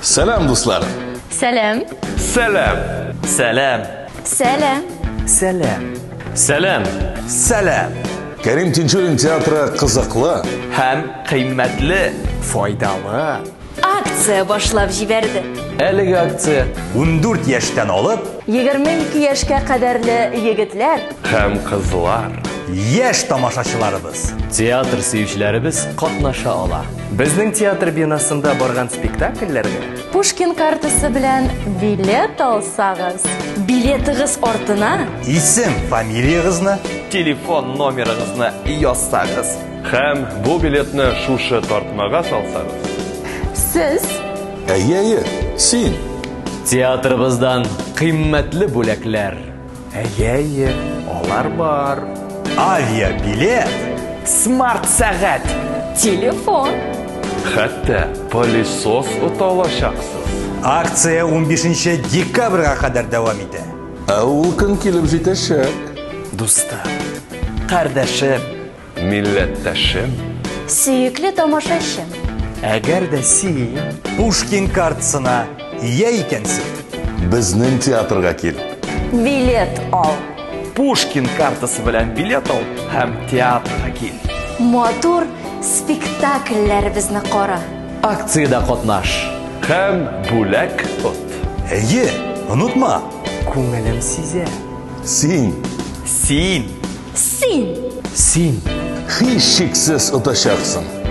Сәлам, дуслар! Сәлам! Сәлам! Сәлам! Сәлам! Сәлам! Сәлам! Сәлам! Кәрим Тинчурин театры кызыклы һәм кыйммәтле, файдалы акция башлап җибәрде. Әлеге акция 14 яшьтән алып 22 яшькә кадәрле егетләр һәм кызлар, яшь тамашачыларыбыз, театр сөючеләребез катнаша ала. Безнең театр бинасында барган спектакльләргә Пушкин картасы белән билет алсагыз, билетыгыз артына исем, фамилиягызны, телефон номерыгызны язсагыз һәм бу билетны шушы тартмага салсагыз, сез Әйе, әйе, син. Театрыбыздан кыйммәтле бүләкләр. Әйе, әйе, алар бар. Авиабилет, смарт сәгать, телефон, хәтта пылесос ота алачаксыз. Акция 15 декабрьгә кадәр дәвам итә. Ә ул көн килеп җитәчәк. Дустым, кардәшем, милләттәшем, сөекле тамашачым. Әгәр дә син Пушкин картасына ия икәнсең, безнең театрга кил. Билет ал. Пушкин картасы белән билет ал һәм театрга кил. Матур спектакльләребезне кара. Акциядә катнаш һәм бүләк от. Әйе, онытма. Күңелем сизә. Син. Син. Син. Син. Һичшиксез отачаксың.